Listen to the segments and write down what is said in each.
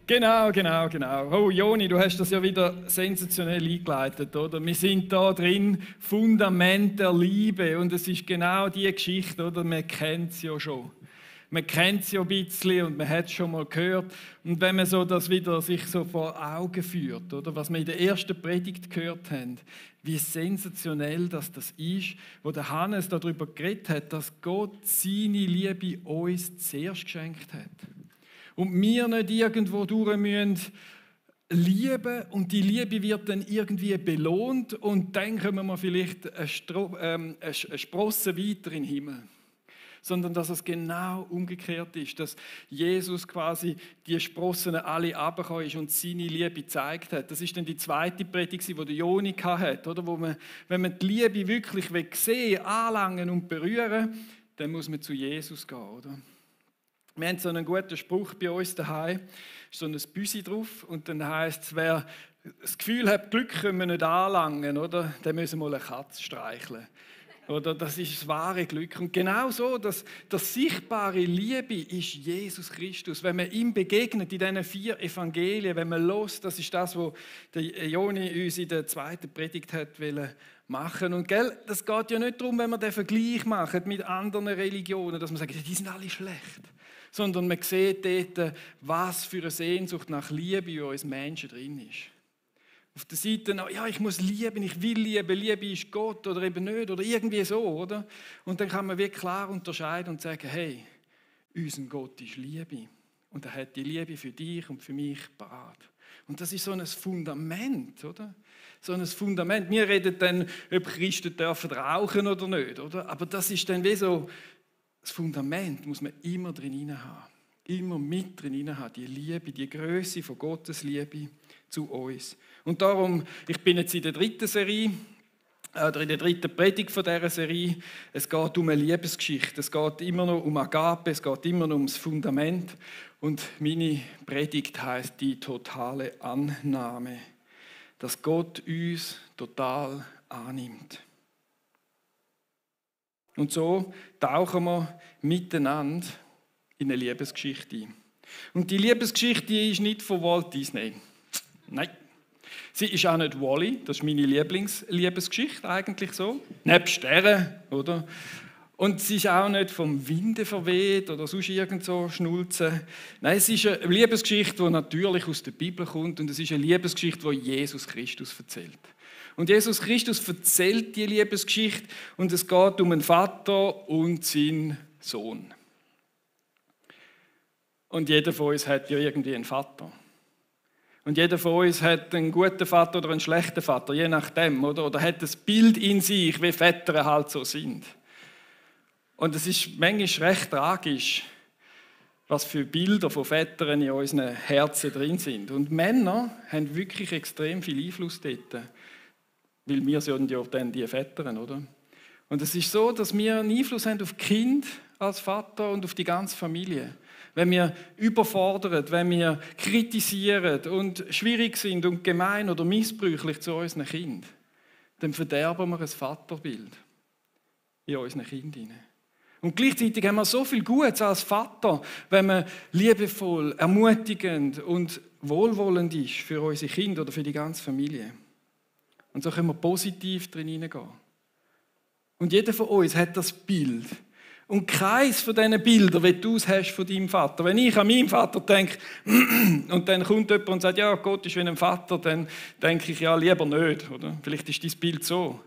Genau. Oh, Joni, du hast das ja wieder sensationell eingeleitet, oder? Wir sind da drin, Fundament der Liebe. Und es ist genau die Geschichte, oder? Man kennt es ja schon. Man kennt es ja ein bisschen und man hat es schon mal gehört. Und wenn man so das wieder sich so vor Augen führt, oder? Was wir in der ersten Predigt gehört haben, wie sensationell das ist, wo der Hannes darüber geredet hat, dass Gott seine Liebe uns zuerst geschenkt hat. Und wir nicht irgendwo durch müssen lieben und die Liebe wird dann irgendwie belohnt und dann kommen wir vielleicht eine Sprosse weiter in den Himmel. Sondern dass es genau umgekehrt ist, dass Jesus quasi die Sprossen alle runtergekommen ist und seine Liebe gezeigt hat. Das ist dann die zweite Predigt, die der Joni hatte, oder? Wo man, wenn man die Liebe wirklich sehen, anlangen und berühren, dann muss man zu Jesus gehen, oder? Wir haben so einen guten Spruch bei uns daheim, ist so ein Büsi drauf und dann heisst es, wer das Gefühl hat, Glück können wir nicht anlangen, oder? Dann müssen wir mal eine Katze streicheln. Oder das ist das wahre Glück. Und genau so, das sichtbare Liebe ist Jesus Christus. Wenn man ihm begegnet in diesen 4 Evangelien, wenn man hört, das ist das, was der Joni uns in der zweiten Predigt hat machen. Und das geht ja nicht darum, wenn wir den Vergleich machen mit anderen Religionen, dass man sagt, die sind alle schlecht. Sondern man sieht dort, was für eine Sehnsucht nach Liebe in uns Menschen drin ist. Auf der Seite, ja, ich muss lieben, ich will lieben, Liebe ist Gott oder eben nicht oder irgendwie so, oder? Und dann kann man wirklich klar unterscheiden und sagen, hey, unser Gott ist Liebe. Und er hat die Liebe für dich und für mich parat. Und das ist so ein Fundament, oder? So ein Fundament. Wir reden dann, ob Christen dürfen rauchen oder nicht, oder? Aber das ist dann wie so, das Fundament muss man immer drin haben. Immer mit drin haben. Die Liebe, die Größe von Gottes Liebe zu uns. Und darum, ich bin jetzt in der dritten Serie, oder in der dritten Predigt von dieser Serie. Es geht um eine Liebesgeschichte. Es geht immer noch um Agape, es geht immer noch ums Fundament. Und meine Predigt heisst die totale Annahme. Dass Gott uns total annimmt. Und so tauchen wir miteinander in eine Liebesgeschichte ein. Und die Liebesgeschichte ist nicht von Walt Disney. Nein. Sie ist auch nicht Wall-E, das ist meine Lieblingsliebesgeschichte eigentlich so. Nebst der, oder? Und sie ist auch nicht vom Winde verweht oder sonst irgend so Schnulzen. Nein, es ist eine Liebesgeschichte, die natürlich aus der Bibel kommt und es ist eine Liebesgeschichte, die Jesus Christus erzählt. Und Jesus Christus erzählt die Liebesgeschichte und es geht um einen Vater und seinen Sohn. Und jeder von uns hat ja irgendwie einen Vater. Und jeder von uns hat einen guten Vater oder einen schlechten Vater, je nachdem, oder hat das Bild in sich, wie Väter halt so sind. Und es ist manchmal recht tragisch, was für Bilder von Vätern in unseren Herzen drin sind. Und Männer haben wirklich extrem viel Einfluss dort. Weil wir sind ja dann die Väter, oder? Und es ist so, dass wir einen Einfluss haben auf Kind als Vater und auf die ganze Familie. Wenn wir überfordern, wenn wir kritisieren und schwierig sind und gemein oder missbräuchlich zu unseren Kindern, dann verderben wir ein Vaterbild in unseren Kindern. Und gleichzeitig haben wir so viel Gutes als Vater, wenn man liebevoll, ermutigend und wohlwollend ist für unsere Kinder oder für die ganze Familie. Und so können wir positiv drin hineingehen. Und jeder von uns hat das Bild. Und keins von diesen Bildern, wie du es hast von deinem Vater. Wenn ich an meinen Vater denke, und dann kommt jemand und sagt, ja, Gott ist wie ein Vater, dann denke ich, ja, lieber nicht. Oder? Vielleicht ist dein Bild so.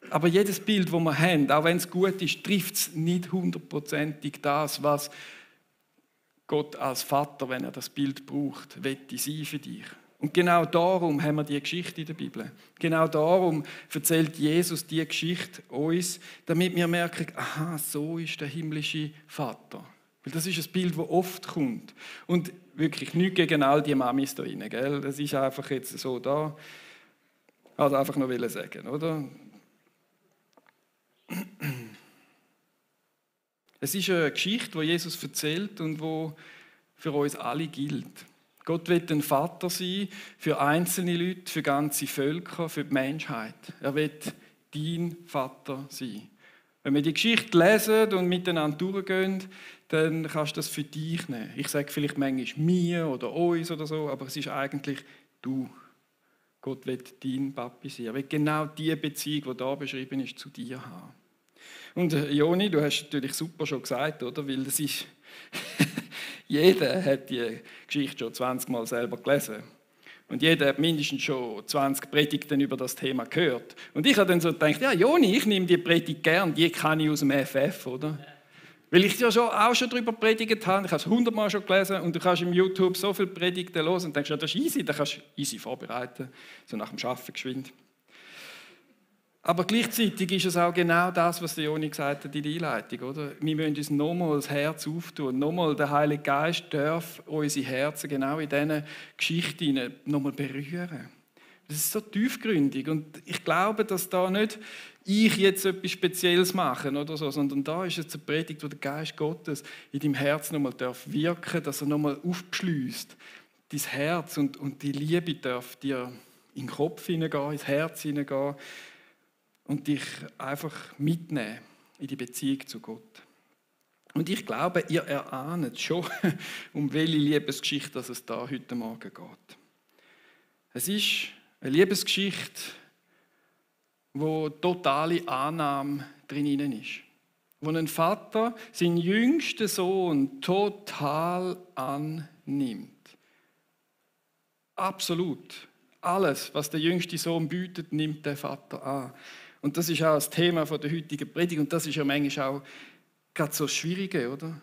Aber jedes Bild, das wir haben, auch wenn es gut ist, trifft es nicht 100%ig das, was Gott als Vater, wenn er das Bild braucht, wette sein für dich. Und genau darum haben wir die Geschichte in der Bibel. Genau darum erzählt Jesus die Geschichte uns, damit wir merken, aha, so ist der himmlische Vater. Weil das ist ein Bild, das oft kommt. Und wirklich nichts gegen all die Mamis da rein, gell? Das ist einfach jetzt so da. Also einfach noch sagen, oder? Es ist eine Geschichte, die Jesus erzählt und die für uns alle gilt. Gott will ein Vater sein für einzelne Leute, für ganze Völker, für die Menschheit. Er will dein Vater sein. Wenn wir die Geschichte lesen und miteinander durchgehen, dann kannst du das für dich nehmen. Ich sage vielleicht manchmal mir oder uns oder so, aber es ist eigentlich du. Gott will dein Papi sein. Er will genau die Beziehung, die da beschrieben ist, zu dir haben. Und Joni, du hast natürlich super schon gesagt, oder? Weil das ist jeder hat die Geschichte schon 20 Mal selber gelesen. Und jeder hat mindestens schon 20 Predigten über das Thema gehört. Und ich habe dann so gedacht, ja Joni, ich nehme die Predigt gern, die kann ich aus dem FF, oder? Weil ich ja auch schon darüber predigt habe, ich habe es 100 Mal schon gelesen und du kannst im YouTube so viele Predigten hören und denkst, ja, das ist easy, das kannst du easy vorbereiten, so nach dem Arbeiten geschwind. Aber gleichzeitig ist es auch genau das, was der Joni gesagt hat in der Einleitung, oder? Wir müssen uns nochmal das Herz auftun, nochmal der Heilige Geist darf unsere Herzen genau in diesen Geschichten nochmal berühren. Das ist so tiefgründig und ich glaube, dass da nicht ich jetzt etwas Spezielles mache oder so, sondern da ist jetzt eine Predigt, wo der Geist Gottes in deinem Herz nochmal wirken darf, dass er nochmal aufschließt, dein Herz und die Liebe darf dir in den Kopf hineingehen, ins Herz hineingehen und dich einfach mitnehmen in die Beziehung zu Gott. Und ich glaube, ihr erahnt schon, um welche Liebesgeschichte es da heute Morgen geht. Es ist eine Liebesgeschichte, wo totale Annahme drin ist. Wo ein Vater seinen jüngsten Sohn total annimmt. Absolut. Alles, was der jüngste Sohn bietet, nimmt der Vater an. Und das ist auch das Thema der heutigen Predigt. Und das ist ja manchmal auch gerade so das Schwierige, oder?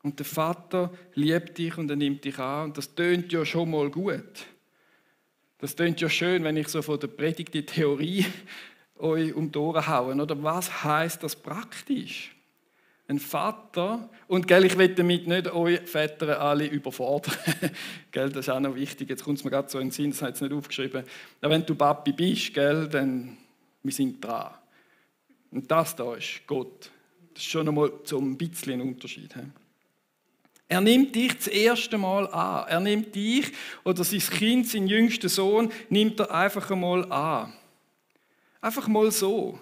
Und der Vater liebt dich und er nimmt dich an. Und das tönt ja schon mal gut. Das tönt ja schön, wenn ich so von der Predigt die Theorie euch um die Ohren haue. Oder was heisst das praktisch? Ein Vater, und gell, ich will damit nicht eure Väter alle überfordern. Gell, das ist auch noch wichtig, jetzt kommt es mir gerade so in den Sinn, das habe ich jetzt nicht aufgeschrieben. Aber wenn du Papi bist, gell, dann wir sind dran. Und das da ist Gott. Das ist schon einmal so ein bisschen ein Unterschied. Er nimmt dich das erste Mal an. Er nimmt dich oder sein Kind, seinen jüngsten Sohn, nimmt er einfach einmal an. Einfach mal so.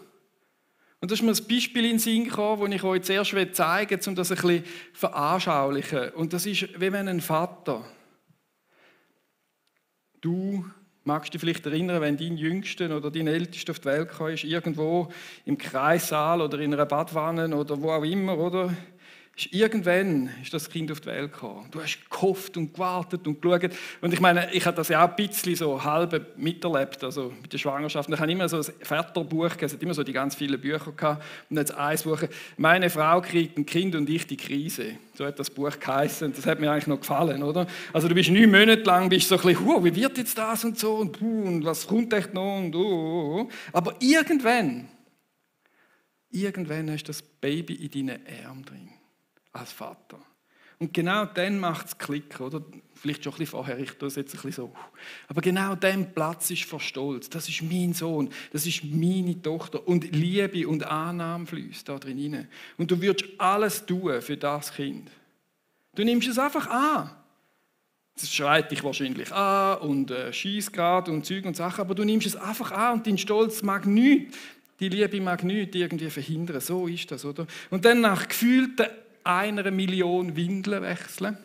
Und das ist mir ein Beispiel in den Sinn gekommen, das ich euch zuerst zeigen will, um das ein bisschen zu veranschaulichen. Und das ist, wie wenn ein Vater, du magst dich vielleicht erinnern, wenn dein Jüngster oder dein Ältester auf die Welt kam, ist irgendwo im Kreissaal oder in einer Badwanne oder wo auch immer, oder? Irgendwann ist das Kind auf die Welt gekommen. Du hast gehofft und gewartet und geschaut. Und ich meine, ich habe das ja auch ein bisschen so halb miterlebt, also mit der Schwangerschaft. Ich habe immer so ein Väterbuch, es hat immer so die ganz vielen Bücher gehabt. Und jetzt ein Buch, «Meine Frau kriegt ein Kind und ich die Krise». So hat das Buch geheißen. Das hat mir eigentlich noch gefallen, oder? Also du bist 9 Monate lang bist so ein bisschen, wie wird jetzt das und so und was kommt echt noch und. Aber irgendwann hast du das Baby in deinen Armen drin. Als Vater. Und genau dann macht es Klick, oder? Vielleicht schon ein bisschen vorher, ich tue es jetzt ein bisschen so. Aber genau dann Platz ist vor Stolz. Das ist mein Sohn, das ist meine Tochter. Und Liebe und Annahme fließt da drin rein. Und du würdest alles tun für das Kind. Du nimmst es einfach an. Es schreit dich wahrscheinlich an und schießt gerade und Zeug und Sachen, aber du nimmst es einfach an und dein Stolz mag nichts. Die Liebe mag nichts irgendwie verhindern. So ist das, oder? Und dann nach gefühlten 1 Million Windeln wechseln.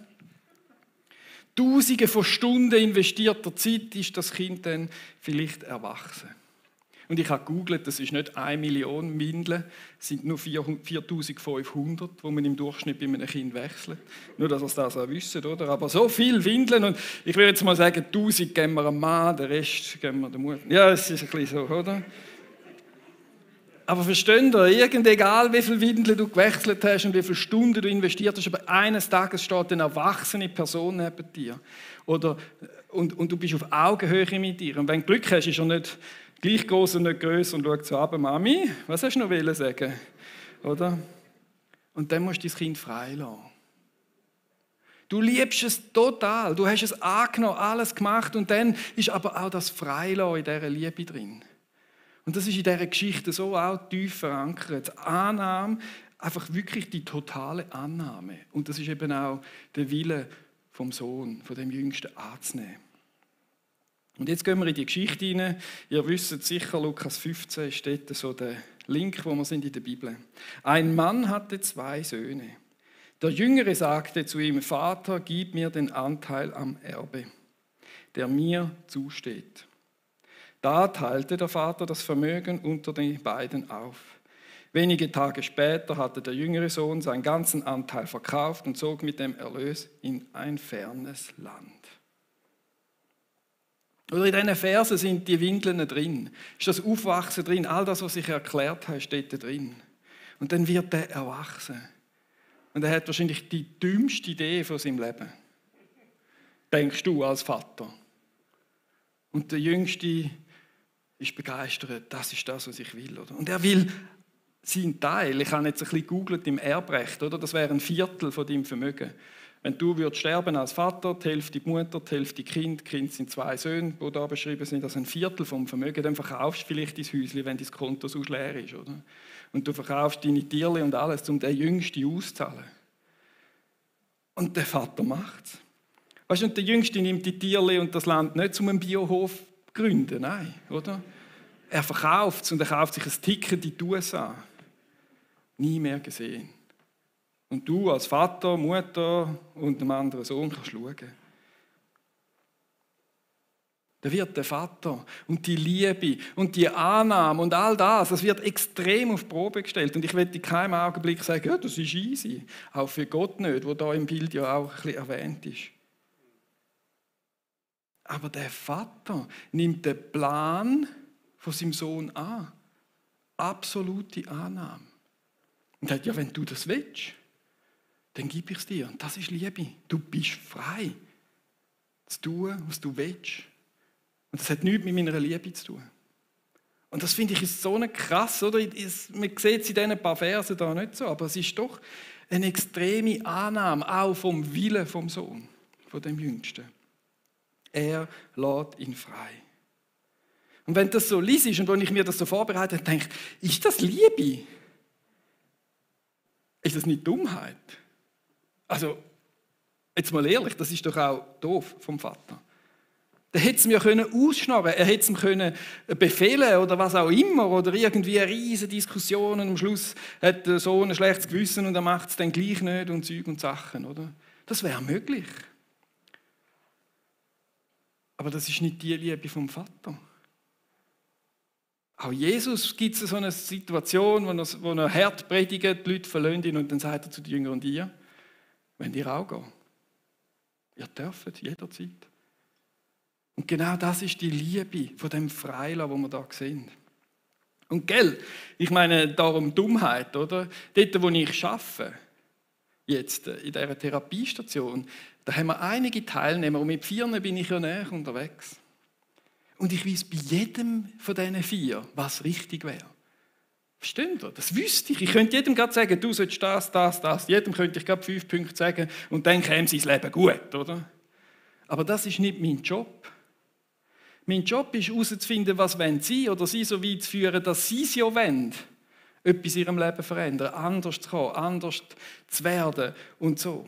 Tausende von Stunden investierter Zeit ist das Kind dann vielleicht erwachsen. Und ich habe gegoogelt, das ist nicht 1 Million Windeln, es sind nur 4'500, die man im Durchschnitt bei einem Kind wechselt. Nur, dass ihr das auch wisst, oder? Aber so viele Windeln und ich würde jetzt mal sagen, 1000 geben wir einem Mann, den Rest geben wir der Mutter. Ja, es ist ein bisschen so, oder? Aber versteht ihr, egal wie viele Windeln du gewechselt hast und wie viele Stunden du investiert hast, aber eines Tages steht eine erwachsene Person neben dir. Und du bist auf Augenhöhe mit ihr. Und wenn du Glück hast, ist er nicht gleich groß und nicht grösser und schaut so ab, Mami, was hast du noch sagen? Oder? Und dann musst du dein Kind freilassen. Du liebst es total, du hast es angenommen, alles gemacht und dann ist aber auch das Freilassen in dieser Liebe drin. Und das ist in dieser Geschichte so auch tief verankert. Die Annahme, einfach wirklich die totale Annahme. Und das ist eben auch der Wille vom Sohn, von dem Jüngsten anzunehmen. Und jetzt gehen wir in die Geschichte hinein. Ihr wisst sicher, Lukas 15 ist dort so der Link, wo wir sind in der Bibel. Ein Mann hatte 2 Söhne. Der Jüngere sagte zu ihm: Vater, gib mir den Anteil am Erbe, der mir zusteht. Da teilte der Vater das Vermögen unter den beiden auf. Wenige Tage später hatte der jüngere Sohn seinen ganzen Anteil verkauft und zog mit dem Erlös in ein fernes Land. Oder in diesen Versen sind die Windeln drin, ist das Aufwachsen drin, all das, was ich erklärt habe, steht da drin. Und dann wird er erwachsen. Und er hat wahrscheinlich die dümmste Idee von seinem Leben. Denkst du als Vater. Und der Jüngste ist begeistert, das ist das, was ich will. Oder? Und er will seinen Teil, ich habe jetzt ein bisschen gegoogelt im Erbrecht, oder? Das wäre 1/4 von deinem Vermögen. Wenn du würdest sterben als Vater, die Hälfte die Mutter, die Hälfte die Kind, die Kinder sind 2 Söhne, die da beschrieben sind, also 1/4 vom Vermögen, dann verkaufst du vielleicht dein Häuschen, wenn dein Konto so leer ist. Oder? Und du verkaufst deine Tierchen und alles, um den Jüngsten auszuzahlen. Und der Vater macht es. Weißt du, und der Jüngste nimmt die Tierchen und das Land nicht zum einen Biohof gründen, nein, oder? Er verkauft es und er kauft sich ein Ticket in die USA. Nie mehr gesehen. Und du als Vater, Mutter und einem anderen Sohn kannst schauen. Da wird der Vater und die Liebe und die Annahme und all das wird extrem auf die Probe gestellt. Und ich will in keinem Augenblick sagen, ja, das ist easy. Auch für Gott nicht, wo da im Bild ja auch ein bisschen erwähnt ist. Aber der Vater nimmt den Plan von seinem Sohn an. Absolute Annahme. Und sagt, ja, wenn du das willst, dann gebe ich es dir. Und das ist Liebe. Du bist frei, zu tun, was du willst. Und das hat nichts mit meiner Liebe zu tun. Und das finde ich ist so krass, oder? Man sieht es in diesen paar Versen da nicht so, aber es ist doch eine extreme Annahme, auch vom Willen vom Sohn, von dem Jüngsten. Er lässt ihn frei. Und wenn das so liest und wenn ich mir das so vorbereite, dann denke ich, ist das Liebe? Ist das nicht Dummheit? Also, jetzt mal ehrlich, das ist doch auch doof vom Vater. Der hätte es mir ausschnarren können, er hätte es ihm können befehlen oder was auch immer, oder irgendwie eine riesige Diskussion und am Schluss hat der Sohn ein schlechtes Gewissen und er macht es dann gleich nicht und Zeug und Sachen, oder? Das wäre möglich. Aber das ist nicht die Liebe vom Vater. Auch Jesus gibt es so eine Situation, wo er hart predigt, die Leute verlassen ihn und dann sagt er zu den Jüngern und ihr, wenn ihr auch geht, ihr dürft jederzeit. Und genau das ist die Liebe von dem Freilassen, wo wir da sehen. Und gell, ich meine darum Dummheit, oder? Dort, wo ich arbeite, jetzt in dieser Therapiestation, da haben wir einige Teilnehmer und mit 4 bin ich ja näher unterwegs. Und ich weiss bei jedem von diesen 4, was richtig wäre. Versteht ihr? Das wüsste ich. Ich könnte jedem gerade sagen, du sollst das. Jedem könnte ich gerade 5 Punkte sagen und dann käme sein Leben gut, oder? Aber das ist nicht mein Job. Mein Job ist herauszufinden, was sie oder sie so weit zu führen, dass sie es ja wollen, etwas in ihrem Leben verändern, anders zu kommen, anders zu werden und so.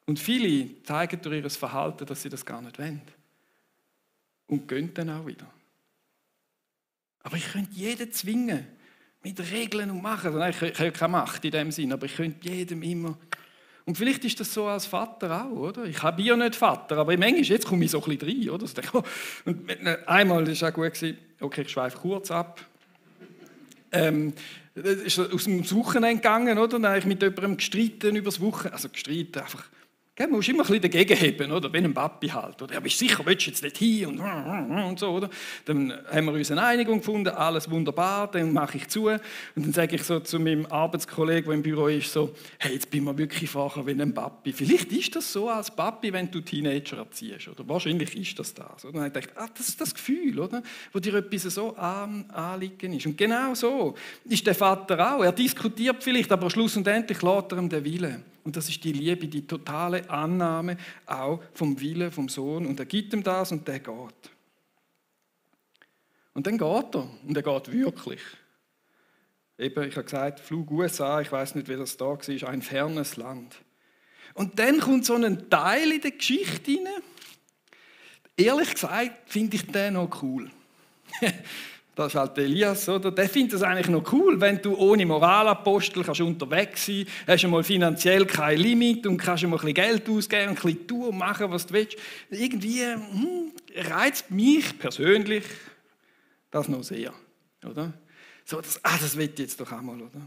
Und viele zeigen durch ihr Verhalten, dass sie das gar nicht wollen. Und gehen dann auch wieder. Aber ich könnte jeden zwingen, mit Regeln und machen. Also, ich habe keine Macht in dem Sinn, aber ich könnte jedem immer... Und vielleicht ist das so als Vater auch, oder? Ich habe ja nicht Vater, aber manchmal, jetzt komme ich so ein bisschen rein, oder? Und einmal, das war auch gut, okay, ich schweife kurz ab. Das ist aus dem Wochenende gegangen, oder? Dann habe ich mit jemandem gestritten über das Wochenende. Also gestritten, einfach... Man muss immer ein bisschen dagegen haben, oder? Wie ein Papi halt. Oder? Ja, bist du sicher, willst du jetzt nicht hin? Und so, oder? Dann haben wir uns eine Einigung gefunden, alles wunderbar, dann mache ich zu. Und dann sage ich so zu meinem Arbeitskollegen, der im Büro ist, so, hey, jetzt bin ich wirklich vorher wie ein Papi. Vielleicht ist das so als Papi, wenn du Teenager erziehst. Oder? Wahrscheinlich ist das das. Oder? Und dann dachte ich, das ist das Gefühl, oder? Wo dir etwas so anliegen ist. Und genau so ist der Vater auch. Er diskutiert vielleicht, aber schlussendlich lässt er ihm den Willen. Und das ist die Liebe, die totale Annahme auch vom Willen vom Sohn. Und er gibt ihm das und der geht. Und dann geht er. Und er geht wirklich. Eben, ich habe gesagt, Flug USA, ich weiß nicht, wie das da war, ein fernes Land. Und dann kommt so ein Teil in die Geschichte rein. Ehrlich gesagt, finde ich den noch cool. Das ist halt Elias, oder? Der findet es eigentlich noch cool, wenn du ohne Moralapostel kannst unterwegs sein, hast einmal finanziell kein Limit und kannst einmal ein bisschen Geld ausgeben und ein bisschen tun und machen, was du willst. Irgendwie reizt mich persönlich das noch sehr, oder? So, das will ich jetzt doch einmal, oder?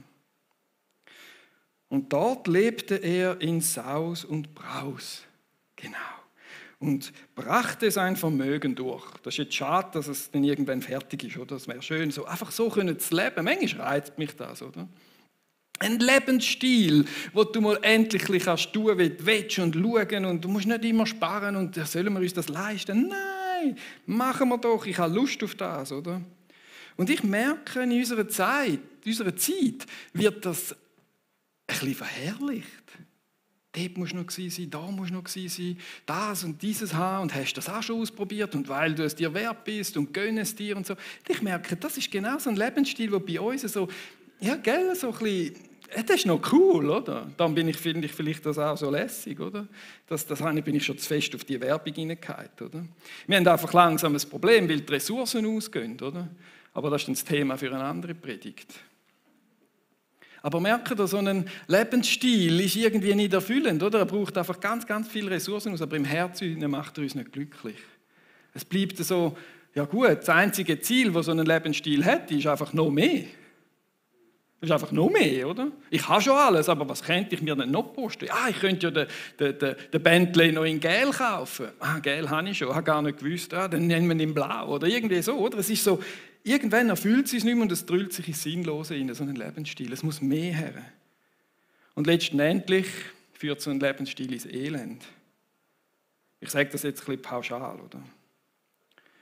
Und dort lebte er in Saus und Braus. Genau. Und brachte sein Vermögen durch. Das ist jetzt schade, dass es dann irgendwann fertig ist, oder? Das wäre schön, so einfach so können zu leben. Manchmal reizt mich das, oder? Ein Lebensstil, wo du mal endlich kannst tun, wie du willst und schauen und du musst nicht immer sparen und sollen wir uns das leisten? Nein, machen wir doch, ich habe Lust auf das, oder? Und ich merke, in unserer Zeit wird das ein bisschen verherrlicht. Dort musst du noch gewesen sein, da musst du noch gewesen sein, das und dieses haben und hast das auch schon ausprobiert und weil du es dir wert bist und gönn es dir und so. Ich merke, das ist genau so ein Lebensstil, der bei uns so, ja, gell, so ein bisschen, das ist noch cool, oder? Dann finde ich vielleicht das auch so lässig, oder? Bin ich schon zu fest auf die Werbung hineingehauen, oder? Wir haben einfach langsam ein Problem, weil die Ressourcen ausgehen, oder? Aber das ist dann das Thema für eine andere Predigt. Aber merkt ihr, so ein Lebensstil ist irgendwie nicht erfüllend, oder? Er braucht einfach ganz, ganz viele Ressourcen aus, aber im Herzen macht er uns nicht glücklich. Es bleibt so, ja gut, das einzige Ziel, das so ein Lebensstil hat, ist einfach noch mehr. Das ist einfach noch mehr, oder? Ich habe schon alles, aber was könnte ich mir denn noch posten? Ich könnte ja den Bentley noch in Gel kaufen. Gel habe ich schon, habe gar nicht gewusst. Dann nennen wir ihn in Blau oder irgendwie so, oder? Es ist so, irgendwann erfüllt es sich nicht mehr und es drüllt sich ins Sinnlose in so einen Lebensstil. Es muss mehr her. Und letztendlich führt so ein Lebensstil ins Elend. Ich sage das jetzt ein bisschen pauschal, oder?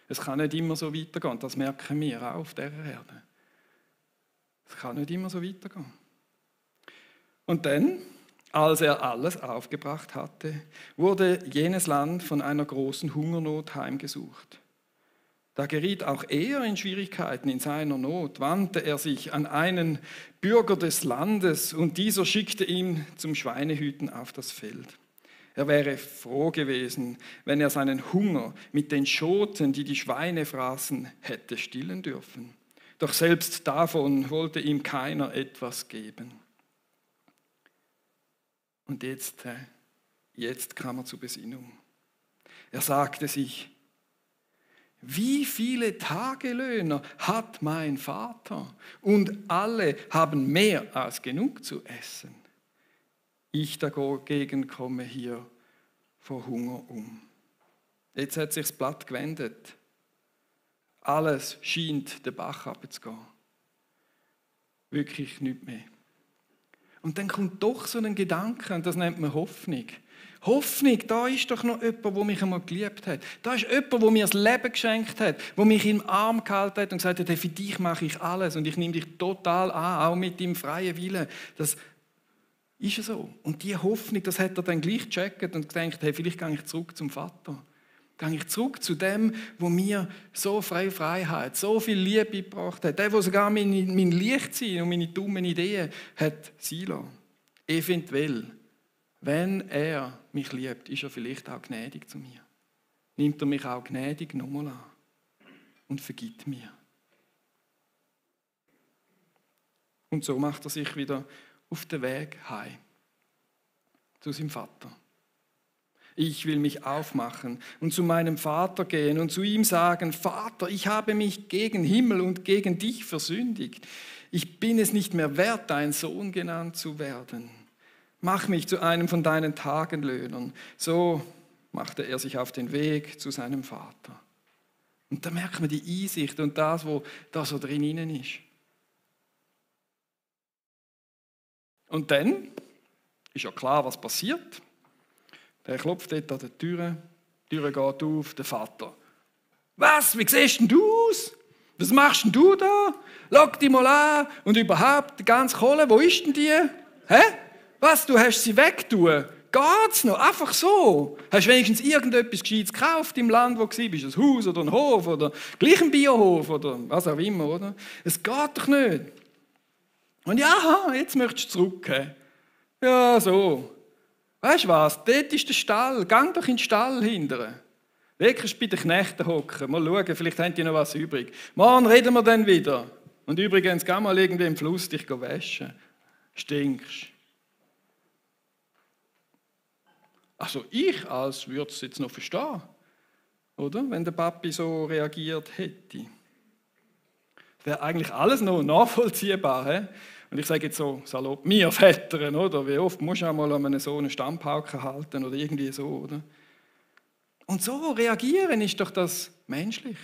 Es kann nicht immer so weitergehen, und das merken wir auch auf dieser Erde. Es kann nicht immer so weitergehen. Und dann, als er alles aufgebracht hatte, wurde jenes Land von einer großen Hungernot heimgesucht. Da geriet auch er in Schwierigkeiten in seiner Not, wandte er sich an einen Bürger des Landes und dieser schickte ihn zum Schweinehüten auf das Feld. Er wäre froh gewesen, wenn er seinen Hunger mit den Schoten, die die Schweine fraßen, hätte stillen dürfen. Doch selbst davon wollte ihm keiner etwas geben. Und jetzt kam er zur Besinnung. Er sagte sich, wie viele Tagelöhner hat mein Vater und alle haben mehr als genug zu essen. Ich dagegen komme hier vor Hunger um. Jetzt hat sich das Blatt gewendet. Alles scheint den Bach runterzugehen. Wirklich nichts mehr. Und dann kommt doch so ein Gedanke, und das nennt man Hoffnung. Hoffnung, da ist doch noch jemand, der mich einmal geliebt hat. Da ist jemand, der mir das Leben geschenkt hat, der mich im Arm gehalten hat und gesagt hat, hey, für dich mache ich alles und ich nehme dich total an, auch mit deinem freien Willen. Das ist so. Und diese Hoffnung, das hat er dann gleich gecheckt und gedacht, hey, vielleicht gehe ich zurück zum Vater. Gehe ich zurück zu dem, wo mir so freie Freiheit, so viel Liebe gebracht hat. Der sogar mein Lichtsein und meine dummen Ideen hat sein lassen. Eventuell, wenn er mich liebt, ist er vielleicht auch gnädig zu mir. Nimmt er mich auch gnädig nochmal an und vergibt mir. Und so macht er sich wieder auf den Weg heim zu seinem Vater. Ich will mich aufmachen und zu meinem Vater gehen und zu ihm sagen, Vater, ich habe mich gegen Himmel und gegen dich versündigt. Ich bin es nicht mehr wert, dein Sohn genannt zu werden. Mach mich zu einem von deinen Tagelöhnern. So machte er sich auf den Weg zu seinem Vater. Und da merkt man die Einsicht und das, was da so drinnen ist. Und dann ist ja klar, was passiert. Der klopft dort an der Tür, die Tür geht auf, der Vater. Was, wie siehst denn du aus? Was machst denn du da? Lock dich mal an und überhaupt die ganze Kohle, wo ist denn die? Hä? Was, du hast sie weggetan? Geht's noch? Einfach so? Hast du wenigstens irgendetwas Gescheites gekauft im Land, wo du warst? Ein Haus oder ein Hof oder gleich ein Biohof oder was auch immer, oder? Es geht doch nicht. Und ja, jetzt möchtest du zurück. He? Ja, so. Weißt du was? Dort ist der Stall. Gang doch in den Stall hinterher. Wirklich bei den Knechten hocken. Mal schauen, vielleicht haben die noch was übrig. Morgen reden wir dann wieder. Und übrigens, geh mal irgendwie im Fluss dich waschen. Stinkst. Also ich als würde es jetzt noch verstehen. Oder? Wenn der Papi so reagiert hätte. Das wäre eigentlich alles noch nachvollziehbar. He? Und ich sage jetzt so salopp, wir Vätern, oder? Wie oft musst du einmal an einem Sohn einen Stammpauken halten oder irgendwie so, oder? Und so reagieren ist doch das menschlich.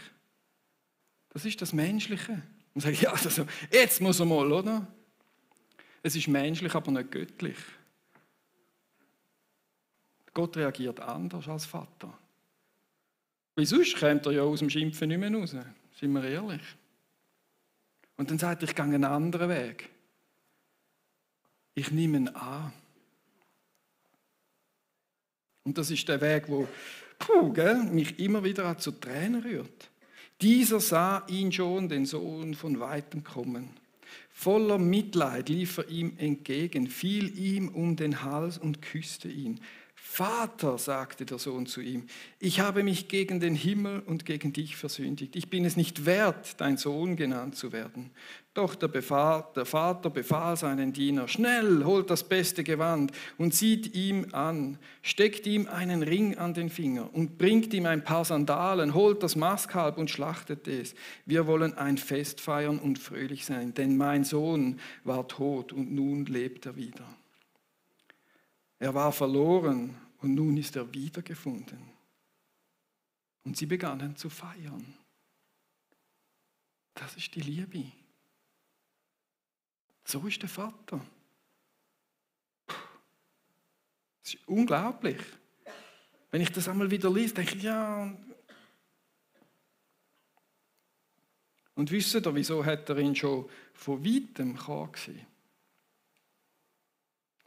Das ist das Menschliche. Und sage ja, also, jetzt muss er mal, oder? Es ist menschlich, aber nicht göttlich. Gott reagiert anders als Vater. Weil sonst kommt er ja aus dem Schimpfen nicht mehr raus. Sind wir ehrlich. Und dann sagt er, ich gehe einen anderen Weg. Ich nehme ihn an. Und das ist der Weg, der mich immer wieder zu Tränen rührt. Dieser sah ihn schon, den Sohn, von weitem kommen. Voller Mitleid lief er ihm entgegen, fiel ihm um den Hals und küsste ihn. Vater, sagte der Sohn zu ihm, ich habe mich gegen den Himmel und gegen dich versündigt. Ich bin es nicht wert, dein Sohn genannt zu werden. Doch der Vater befahl seinen Diener, schnell, holt das beste Gewand und zieht ihm an, steckt ihm einen Ring an den Finger und bringt ihm ein paar Sandalen, holt das Mastkalb und schlachtet es. Wir wollen ein Fest feiern und fröhlich sein, denn mein Sohn war tot und nun lebt er wieder. Er war verloren und nun ist er wiedergefunden. Und sie begannen zu feiern. Das ist die Liebe. So ist der Vater. Das ist unglaublich. Wenn ich das einmal wieder lese, denke ich, ja. Und wisst ihr, wieso hat er ihn schon von weitem gesehen?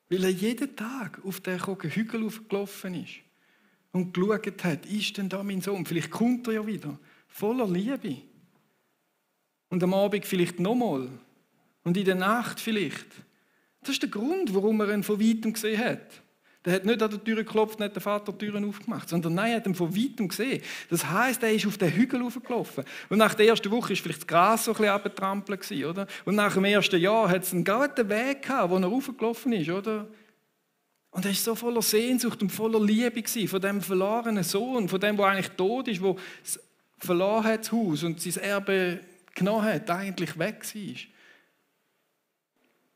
Weil er jeden Tag auf den Hügel aufgelaufen ist und geschaut hat, ist denn da mein Sohn? Vielleicht kommt er ja wieder, voller Liebe. Und am Abend vielleicht nochmal. Und in der Nacht vielleicht. Das ist der Grund, warum er ihn von weitem gesehen hat. Der hat nicht an der Tür geklopft, nicht der Vater die Türen aufgemacht, sondern nein, er hat ihn von weitem gesehen. Das heisst, er ist auf den Hügel hochgelaufen. Und nach der ersten Woche war vielleicht das Gras so ein bisschen abgetrampelt, oder? Und nach dem ersten Jahr hat es einen guten Weg gehabt, wo er hochgelaufen ist, oder? Und er war so voller Sehnsucht und voller Liebe von dem verlorenen Sohn, von dem, der eigentlich tot ist, der verloren hat das Haus und sein Erbe genommen hat, eigentlich weg war.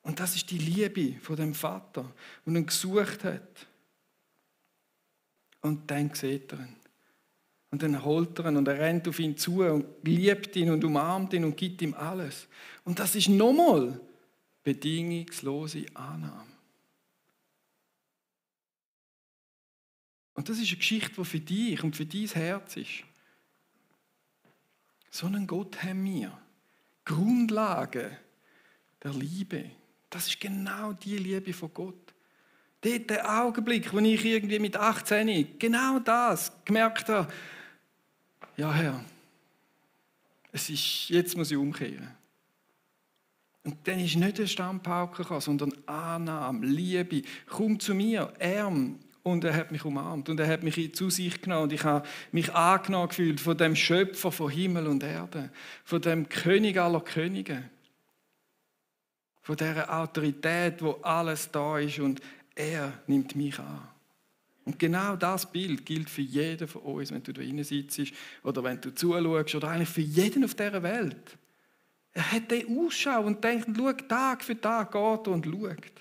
Und das ist die Liebe von dem Vater, der ihn gesucht hat. Und dann sieht er ihn. Und dann holt er ihn und er rennt auf ihn zu und liebt ihn und umarmt ihn und gibt ihm alles. Und das ist nochmal bedingungslose Annahme. Und das ist eine Geschichte, die für dich und für dein Herz ist. So einen Gott haben wir. Grundlage der Liebe. Das ist genau die Liebe von Gott. Dort der Augenblick, wo ich irgendwie mit 18 genau das gemerkt habe, ja Herr, jetzt muss ich umkehren. Und dann ist nicht ein Stammpauken gekommen, sondern Annahme, Liebe. Komm zu mir, arm. Und er hat mich umarmt und er hat mich zu sich genommen und ich habe mich angenommen gefühlt von dem Schöpfer von Himmel und Erde, von dem König aller Könige. Von dieser Autorität, wo alles da ist und er nimmt mich an. Und genau das Bild gilt für jeden von uns, wenn du da drinnen sitzt oder wenn du zuschaust oder eigentlich für jeden auf dieser Welt. Er hat den Ausschau und denkt, schau, Tag für Tag geht er und schaut.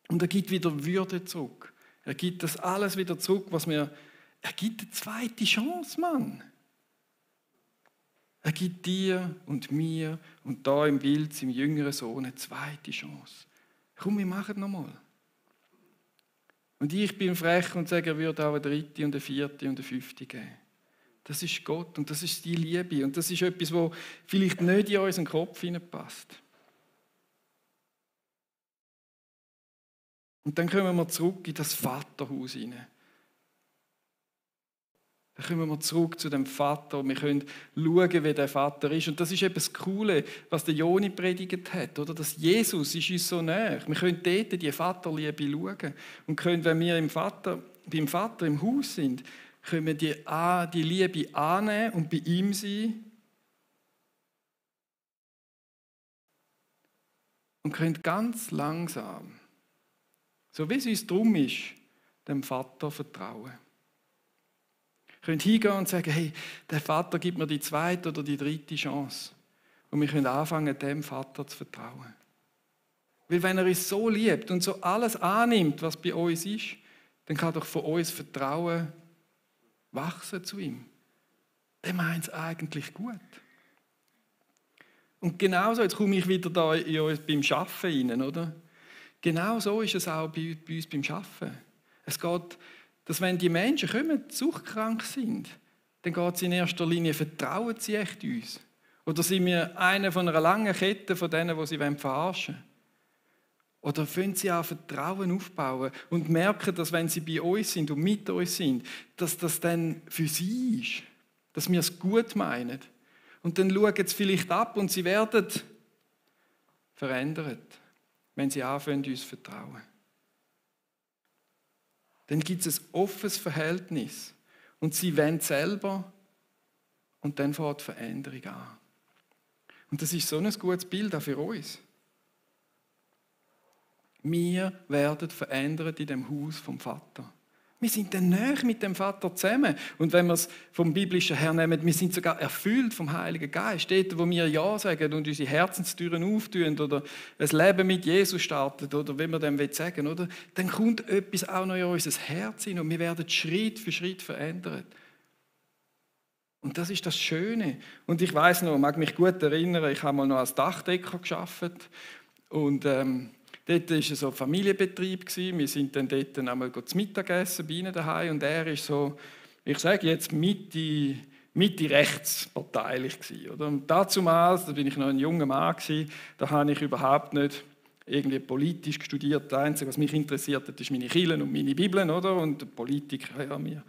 Und er gibt wieder Würde zurück. Er gibt das alles wieder zurück, er gibt eine zweite Chance, Mann. Er gibt dir und mir und da im Bild seinem jüngeren Sohn eine zweite Chance. Komm, wir machen es nochmal. Und ich bin frech und sage, er würde auch eine dritte und eine vierte und eine fünfte geben. Das ist Gott und das ist die Liebe. Und das ist etwas, was vielleicht nicht in unseren Kopf hineinpasst. Und dann kommen wir zurück in das Vaterhaus hinein. Dann kommen wir zurück zu dem Vater und wir können schauen, wie der Vater ist. Und das ist eben das Coole, was der Joni predigt hat, oder? Dass Jesus ist uns so näher. Wir können dort die Vaterliebe schauen und können, wenn wir beim Vater im Haus sind, können wir die Liebe annehmen und bei ihm sein und können ganz langsam, so wie es uns drum ist, dem Vater vertrauen. Wir können hingehen und sagen, hey, der Vater gibt mir die zweite oder die dritte Chance. Und wir können anfangen, dem Vater zu vertrauen. Weil wenn er uns so liebt und so alles annimmt, was bei uns ist, dann kann doch von uns Vertrauen wachsen zu ihm. Der meint es eigentlich gut. Und genauso, jetzt komme ich wieder da in uns beim Arbeiten rein, oder? Genau so ist es auch bei uns beim Arbeiten. Es geht, dass wenn die Menschen kommen, suchtkrank sind, dann geht es in erster Linie, vertrauen sie echt uns? Oder sind wir einer von einer langen Kette von denen, die sie verarschen wollen? Oder können sie auch Vertrauen aufbauen und merken, dass wenn sie bei uns sind und mit uns sind, dass das dann für sie ist, dass wir es gut meinen. Und dann schauen sie vielleicht ab und sie werden verändert, wenn sie anfangen, uns zu vertrauen. Dann gibt es ein offenes Verhältnis und sie wollen selber und dann fängt die Veränderung an. Und das ist so ein gutes Bild auch für uns. Wir werden verändert in dem Haus vom Vater. Wir sind dann näher mit dem Vater zusammen. Und wenn wir es vom Biblischen her nehmen, wir sind sogar erfüllt vom Heiligen Geist. Dort, wo wir Ja sagen und unsere Herzenstüren auftun oder ein Leben mit Jesus starten oder wie wir dem sagen wollen, oder? Dann kommt etwas auch noch in unser Herz hin und wir werden Schritt für Schritt verändert. Und das ist das Schöne. Und ich weiss noch, mag mich gut erinnern, ich habe mal noch als Dachdecker gearbeitet und dort war so ein Familienbetrieb. Wir sind dann dort einmal zum Mittagessen bei ihnen daheim und er ist so, ich sage jetzt Mitte rechtsparteilich gewesen, oder? Und dazumals, da bin ich noch ein junger Mann gewesen, da habe ich überhaupt nicht irgendwie politisch studiert. Das Einzige, was mich interessiert hat, ist meine Kirchen und meine Bibeln, oder? Und Politik, ja, das war ein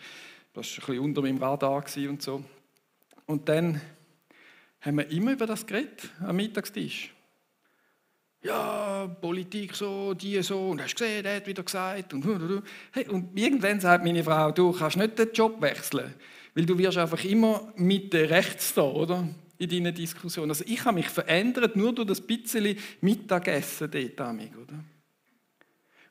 bisschen unter meinem Radar gewesen und so. Und dann haben wir immer über das geredet am Mittagstisch. Ja, Politik so, die so, und hast du gesehen, der hat wieder gesagt. Hey, und irgendwann sagt meine Frau, du kannst nicht den Job wechseln, weil du wirst einfach immer mit der rechts da, oder? In deinen Diskussionen. Also ich habe mich verändert, nur durch das bisschen Mittagessen dort, oder?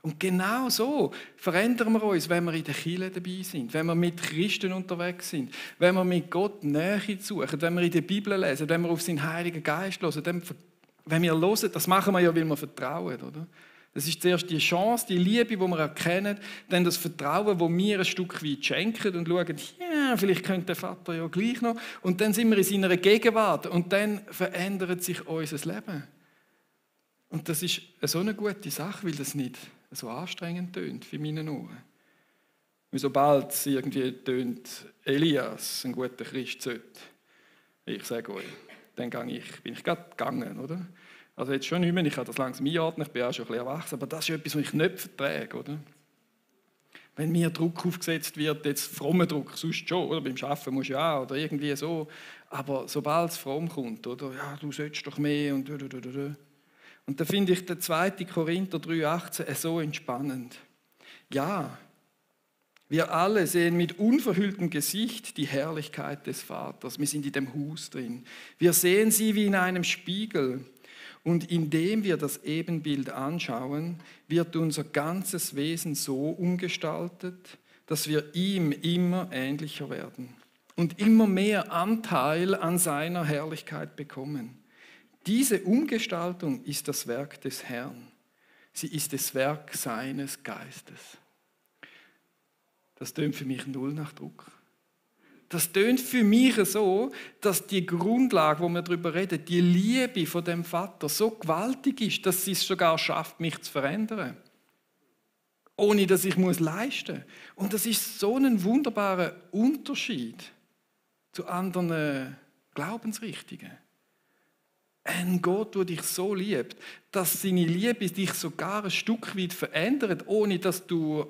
Und genau so verändern wir uns, wenn wir in der Kirche dabei sind, wenn wir mit Christen unterwegs sind, wenn wir mit Gott Nähe suchen, wenn wir in der Bibel lesen, wenn wir auf seinen Heiligen Geist hören, wenn wir hören, das machen wir ja, weil wir vertrauen, oder? Das ist zuerst die Chance, die Liebe, die wir erkennen, dann das Vertrauen, das wir ein Stück weit schenken und schauen, ja, vielleicht könnte der Vater ja gleich noch. Und dann sind wir in seiner Gegenwart und dann verändert sich unser Leben. Und das ist so eine gute Sache, weil das nicht so anstrengend tönt für meine Ohren. Und sobald es irgendwie tönt, Elias, ein guter Christ sollte, ich sage euch, dann bin ich gerade gegangen, oder? Also jetzt schon nicht mehr, ich kann das langsam einordnen, ich bin auch schon ein bisschen erwachsen, aber das ist etwas, was ich nicht verträge, oder? Wenn mir Druck aufgesetzt wird, jetzt frommer Druck, sonst schon, oder? Beim Arbeiten musst du ja auch, oder irgendwie so, aber sobald es fromm kommt, oder? Ja, du sollst doch mehr und Und da finde ich den 2. Korinther 3,18 so entspannend. Ja, wir alle sehen mit unverhülltem Gesicht die Herrlichkeit des Vaters. Wir sind in dem Haus drin. Wir sehen sie wie in einem Spiegel. Und indem wir das Ebenbild anschauen, wird unser ganzes Wesen so umgestaltet, dass wir ihm immer ähnlicher werden und immer mehr Anteil an seiner Herrlichkeit bekommen. Diese Umgestaltung ist das Werk des Herrn. Sie ist das Werk seines Geistes. Das tönt für mich null nach Druck. Das tönt für mich so, dass die Grundlage, wo wir darüber reden, die Liebe von dem Vater so gewaltig ist, dass sie es sogar schafft, mich zu verändern. Ohne dass ich leisten muss. Und das ist so ein wunderbarer Unterschied zu anderen Glaubensrichtungen. Ein Gott, der dich so liebt, dass seine Liebe dich sogar ein Stück weit verändert, ohne dass du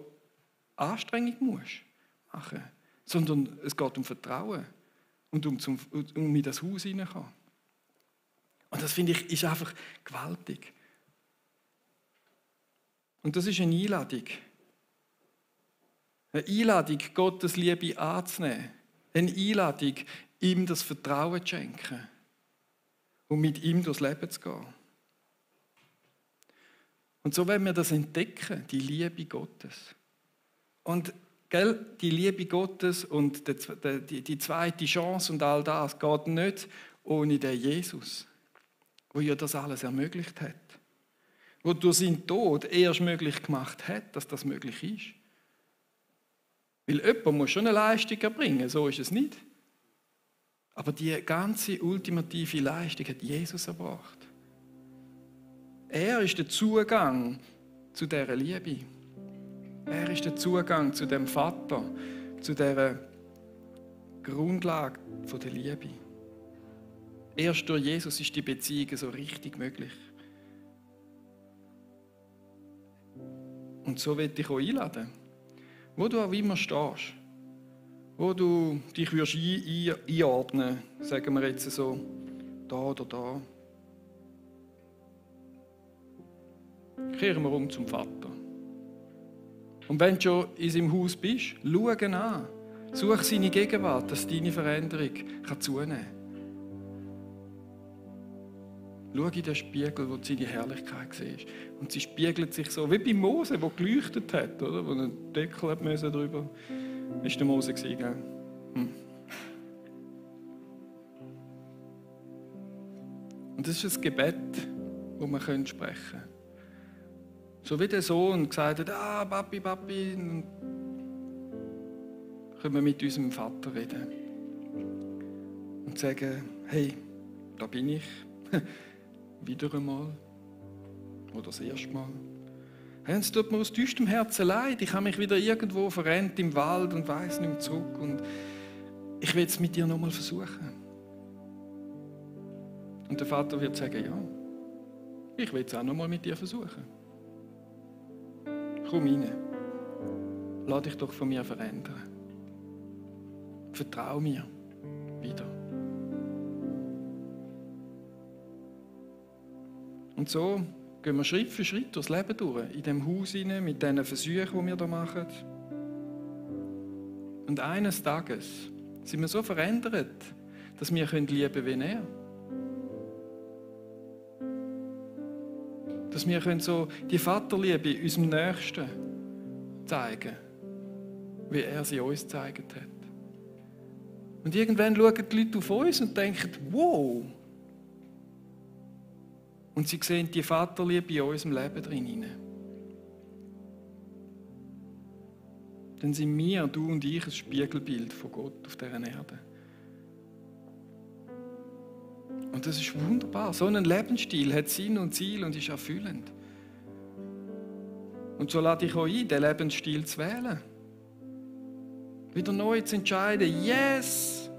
Anstrengung machen musst, sondern es geht um Vertrauen und um in das Haus hineinkommen. Und das finde ich ist einfach gewaltig. Und das ist eine Einladung. Eine Einladung, Gottes Liebe anzunehmen. Eine Einladung, ihm das Vertrauen zu schenken. Und mit ihm durchs Leben zu gehen. Und so werden wir das entdecken, die Liebe Gottes. Und die Liebe Gottes und die zweite Chance und all das geht nicht ohne den Jesus, der ja das alles ermöglicht hat. Der durch seinen Tod erst möglich gemacht hat, dass das möglich ist. Weil jemand muss schon eine Leistung erbringen, so ist es nicht. Aber die ganze ultimative Leistung hat Jesus erbracht. Er ist der Zugang zu dieser Liebe. Er ist der Zugang zu dem Vater, zu dieser Grundlage der Liebe. Erst durch Jesus ist die Beziehung so richtig möglich. Und so will ich dich auch einladen. Wo du auch immer stehst, wo du dich einordnen würdest, sagen wir jetzt so, da oder da. Kehren wir um zum Vater. Und wenn du schon in seinem Haus bist, schau ihn an. Such seine Gegenwart, dass deine Veränderung zunehmen kann. Schau in den Spiegel, wo du seine Herrlichkeit siehst. Und sie spiegelt sich so, wie bei Mose, der geleuchtet hat, oder? Wo ein Deckel hat drüber. Das war der Mose, gell? Und das ist ein Gebet, das wir sprechen können. So wie der Sohn gesagt hat, Papi, Papi, dann können wir mit unserem Vater reden. Und sagen, hey, da bin ich. Wieder einmal. Oder das erste Mal. Hey, es tut mir aus tiefstem Herzen leid. Ich habe mich wieder irgendwo verrennt im Wald und weiss nicht mehr zurück. Und ich will es mit dir nochmal versuchen. Und der Vater wird sagen, ja, ich will es auch nochmal mit dir versuchen. Komm rein. Lass dich doch von mir verändern. Vertrau mir wieder. Und so gehen wir Schritt für Schritt durchs Leben durch, in diesem Haus hinein, mit diesen Versuchen, die wir hier machen. Und eines Tages sind wir so verändert, dass wir lieben können wie er. Dass wir so die Vaterliebe unserem Nächsten zeigen, wie er sie uns gezeigt hat. Und irgendwann schauen die Leute auf uns und denken, wow! Und sie sehen die Vaterliebe in unserem Leben drin. Dann sind wir, du und ich, ein Spiegelbild von Gott auf dieser Erde. Und das ist wunderbar. So ein Lebensstil hat Sinn und Ziel und ist erfüllend. Und so lade ich euch ein, diesen Lebensstil zu wählen. Wieder neu zu entscheiden, yes,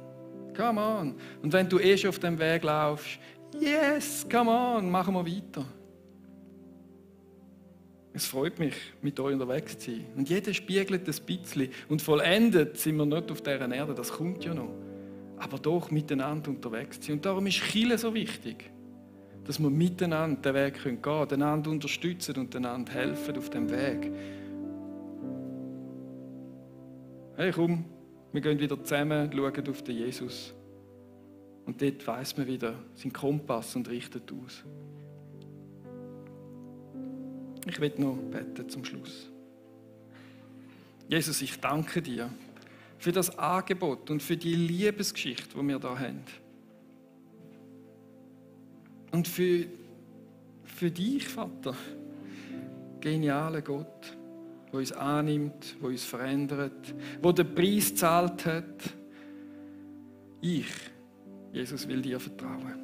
come on. Und wenn du schon auf dem Weg laufst, yes, come on, machen wir weiter. Es freut mich, mit euch unterwegs zu sein. Und jeder spiegelt ein bisschen. Und vollendet sind wir nicht auf dieser Erde, das kommt ja noch. Aber doch miteinander unterwegs zu sein. Und darum ist Kirche so wichtig, dass wir miteinander den Weg gehen können, einander unterstützen und einander helfen auf dem Weg. Hey, komm, wir gehen wieder zusammen, schauen auf den Jesus. Und dort weiss man wieder seinen Kompass und richtet aus. Ich will noch beten zum Schluss. Jesus, ich danke dir für das Angebot und für die Liebesgeschichte, die wir hier haben. Und für dich, Vater, genialer Gott, der uns annimmt, der uns verändert, der den Preis gezahlt hat. Ich, Jesus, will dir vertrauen.